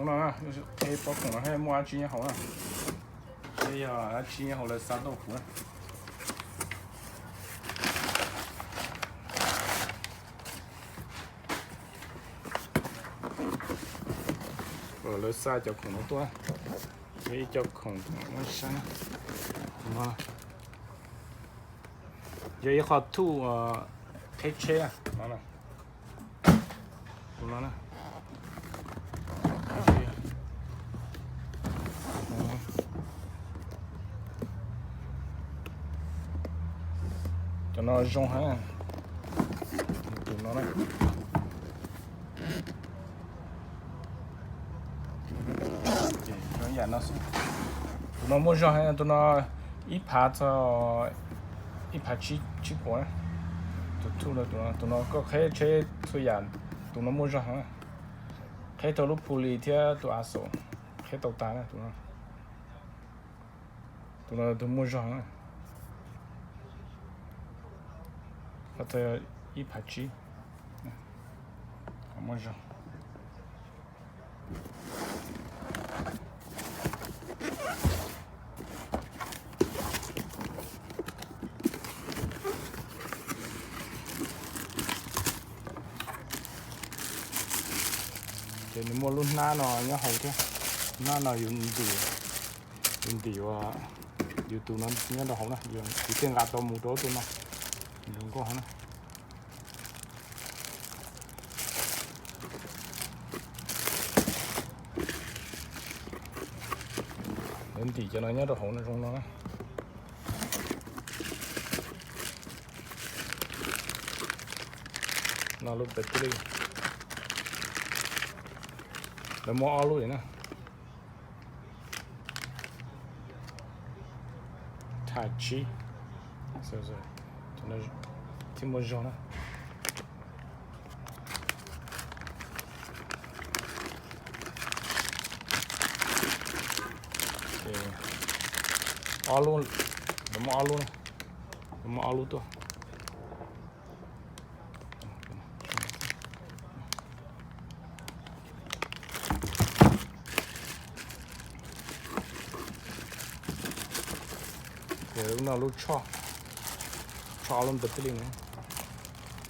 No, qhib pob khoom no muaj dab tsi nyob hauv na. Seb yog dab tsi nyob hauv lawv xa tuaj kuv na. Lawv xa cov khoom no tuaj, ib co khoom muab saib. Yog ib qho thuj qhib tsheb no. Tus no na. Cov no zoo heev. Tus no na. Yam no xwb. Tus no muaj zog heev, tus no ib phav txog ib phav tsib puas. Tus thuj no, tus no koj qhib tsheb txhua yam, tus no muaj zog heev. Qhib tau lub puli thiab tus a xo, qhib tau tag na tus no. Tus no tus muaj zog na. Qhib tau ib phav tsib, muaj zog. Ces nws muaj lub hnab no nyob hauv thiab. Hnab no yus ntim, yus ntim ua, yus tus no nyob rau hauv na, yus thiaj nqa tau mus rau tus no. Zoo nkauj heev na. Lawv ntim cov no nyob rau hauv no zoo no na. No lub pes tij li. Lawv muaj ob lub li na. Thaj tsib. Thiab muaj zog na. Ob lub, lawv muaj ob lub na. Lawv muaj ob lub tuaj. Ces lub no lub tsho, tsho ob lub npawg tij li no.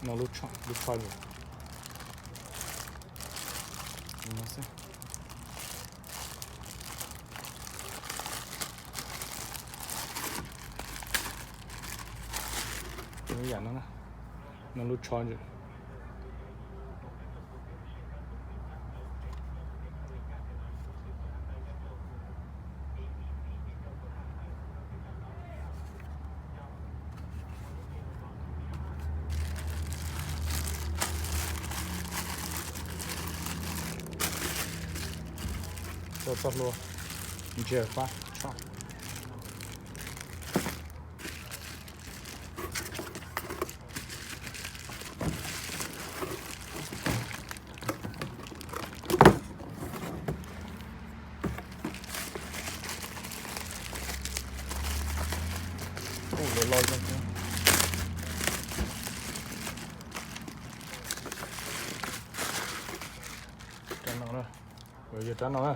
No lub tsho, lub tsho yom. Yam no, no lub tsho. Txoj hlua, ntsia fab tshaj. Ub, lawv loj zog thiab. Rab no na, yog rab no na.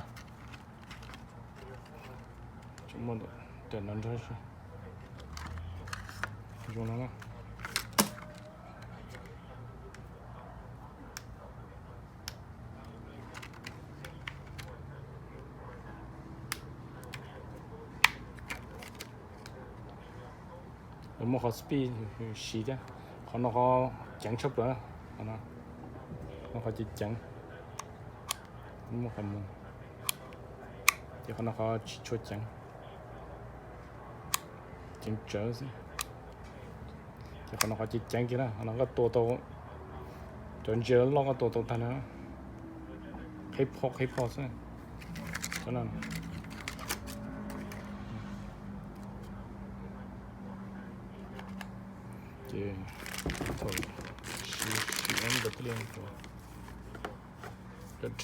Tseem muaj ntawm no nrog zoo no na. Lawv muaj qhov speed siv thiab. Qhov no qhov ceev tshaj plaws na. Qhov no, no qhov ceev ceev. Muaj qhov mus, ces qhov no qhov tsis tshua ceev, ceev tsawv xwb. Ces qhov no qhov ceev ceev kiag na, qhov no koj tua tau, cov ntsia loj koj tua tau tag na. Qhib phom qhib phom xwb. Cov no. Ces thaum siv, siv ntawd thiaj li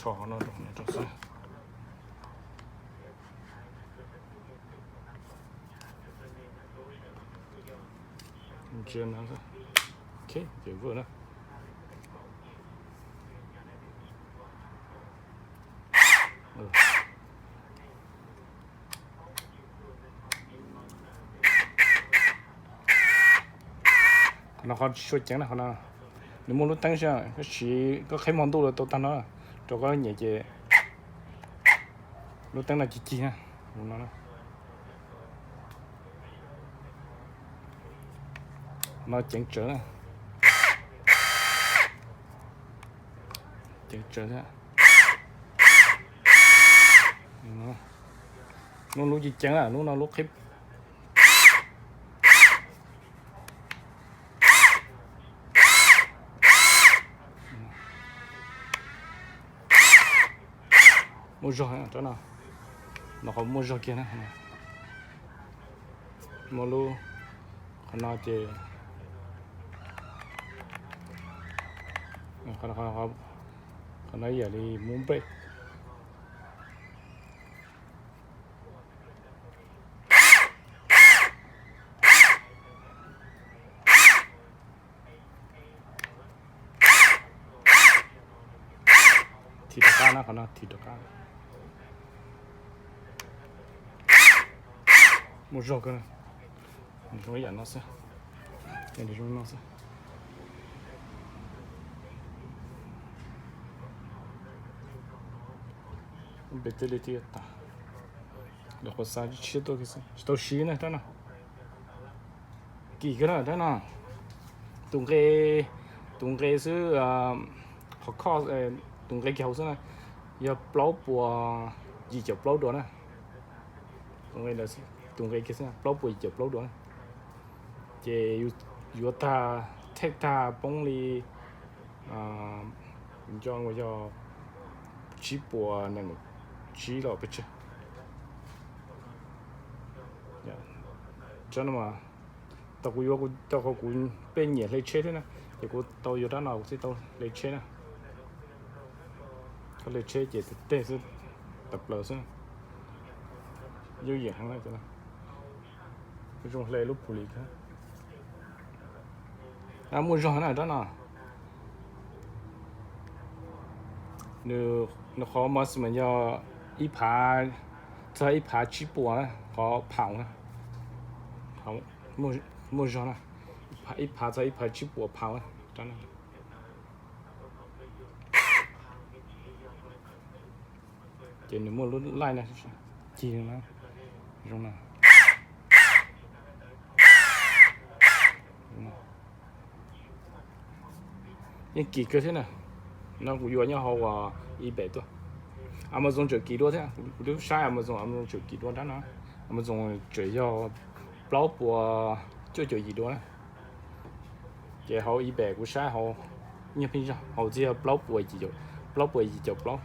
rho no rau xwb. Ntsia no, ok, ces vwm na. No qhov tsis tshua ceev na, qhov no nws muaj lub teeb xwb, koj siv koj qheb hmo ntuj los tau tag no, rau koj nyiam ces lub teeb no cig cig na. No ceev tsawv, ceev tsawv thiab. Lub lub ceev ceev, lub no lub qhib. Muaj zog rab no, no qhov muaj zog kiag na. Muaj lub, qhov no ces, qhov no yam li moonbird. Thim rov qab na, qhov no thim rov qab. Muaj zog kawg, zoo ib yam no xwb, zoo no xwb. Npe tej li thiaj tas. Lawv qhuav xa tshiab tuaj xwb, tsis tau siv na rab no. Kim kawg na rab no. Tus nqe, tus nqe xwb, qhov kho, tus nqe kiag hauv xwb na, yog plaub puas yim caum plaub duas na. Tus nqe kiag xwb, plaub puas yim caum plaub duas na. Ces yuav tag, thej tag poob li, nco yog tsib puas nees nkaum tsib los pes tsawg. Tau kuv yuav, tau qhov kuv pej nyiam hle tsheb thiab na, ces kuv tau yuav rab no kuv thiaj tau hle tsheb na. Koj hle tsheb ces tej xwb, tas plaws xwb. Yooj yim heev na, zoo hle lub pus lis. Muaj zog na rab no. Nws qhov maximum yog ib phav txog ib phav tsib puas na, qhov pound na. Muaj zog na, ib phav txog ib phav tsib puas pound na. Ces nws muaj lub laij na, cig na, zoo na. Yeej kim kawg thiab na. No kuv yuav nyob hauv uas eBay tuaj. Amazon tseem kim dua thiab, kuv twb saib Amazon, Amazon tseem kim dua rab no. Amazon tseem yog plaub puas cuaj caum yim duas na. Ces hauv eBay kuv saib hauv, nyiaj pheej zog, hauv txij yog plaub puas, plaub puas yim caum plaub.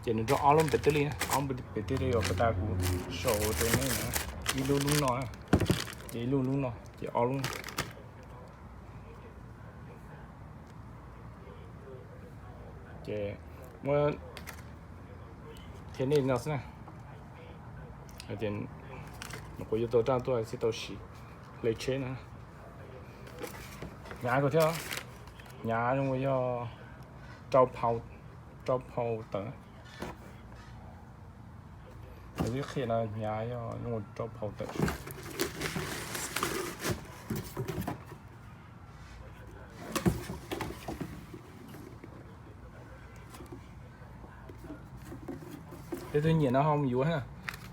Ces nws nrog ob lub npe tej li, ob lub npe tej li uas puag ta kuv sau rau nej na, ib lub lub no, ces ib lub lub no, ces ob lub. Ces muab qhia nej no xwb na, hais tias kuv yuav tau rab tuaj thiaj tau siv hle tsheb na. Hnyav kawg thiab, hnyav zoo yog rau phau, rau phau tawm. Kuv twb qhia no hnyav yog zoo rau phau tawm. Peb tug nyiam no ho mus yuav,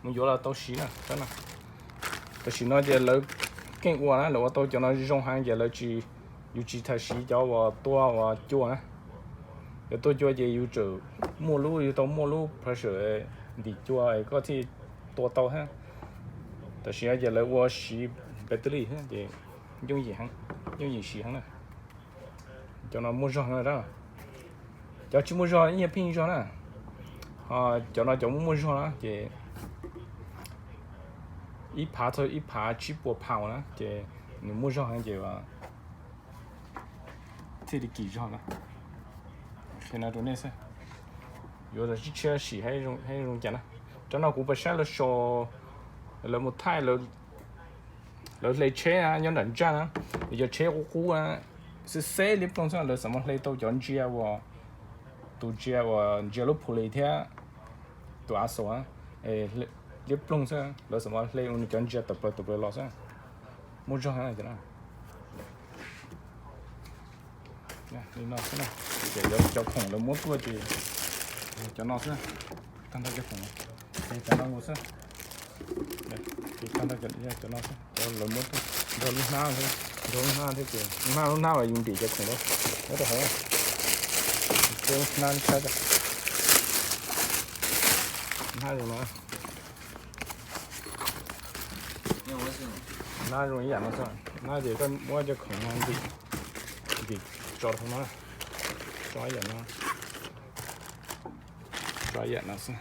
mus yuav los tau siv na. Tam sim no ces lawv keej ua na, lawv ua tau cov no zoo heev ces lawv tsis, yus tsis tham siv cov uas tua uas cua na. Cov tua cua ces yus tsum muaj lub, yus tau muaj lub pressure ntim cua koj thiaj tua tau thiab. Tam sim no ces lawv ua siv battery thiab ces yooj yim heev, yooj yim siv heev na. Cov no muaj zog na, cov tsis muaj zog ib yam pheej zog na. Cov no cov muaj muaj zog na ces ib phav txog ib phav tsib puas pound na ces nws muaj zog heev ces thiaj li kim zog na. Qhia no rau nej xwb, yuav tshiab tshiab sim saib zoo cas na. Rau no kuv pom saib lawv sau, lawv mus thaij lawv hle tsheb na nyob nram ntsaj na, yog tsheb qub qub na, xeb xeb liab ploog xwb lawv xav muab hle tau cov ntsia uas, tus ntsia uas ntsia lub phu li thiab tus av xaus na, liab ploog xwb lawv xav muab hle cov ntsia tawm plaws tawm plaws los xwb. Muaj zog na. Li no xwb na. Ces yog cov khoom lawv muab tuaj ces cov no xwb, tag nrho cov khoom, ces cov no xwb. Ces tag nrho cov no xwb, cov lawv muab tuaj, nrog lub hnab, nrog lub hnab thiab ces lub hnab, lub hnab uas yus ntim cov khoom rau, muab rau hauv. Lub hnab, lub hnab, hnab zoo no. Hnab zoo ib yam no xwb, hnab ces koj muab cov khoom no ntim, ntim tso rau no, tso ib yam no, tso ib yam no xwb.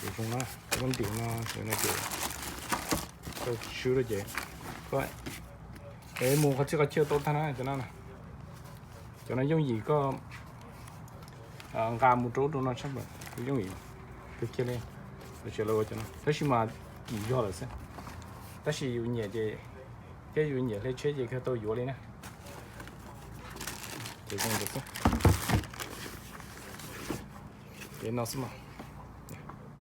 Ces zoo na, koj muab ntim no, ces no ces tau swb lawm ces koj, es mus qhov txhia qhov chaw tau tag na cov no na. Cov no yooj yim koj nqa mus rau ub rau no tshaj plaws, yooj yim kawg kiag li. Lawv tseem lawv ua cov no tab sis mas kim yog lawm xwb. Tab sis yus nyiam ces, thiab yus nyiam hle tsheb ces kawg tau yuav li na. Ces zoo ntawd xwb. Ces no xwb mas.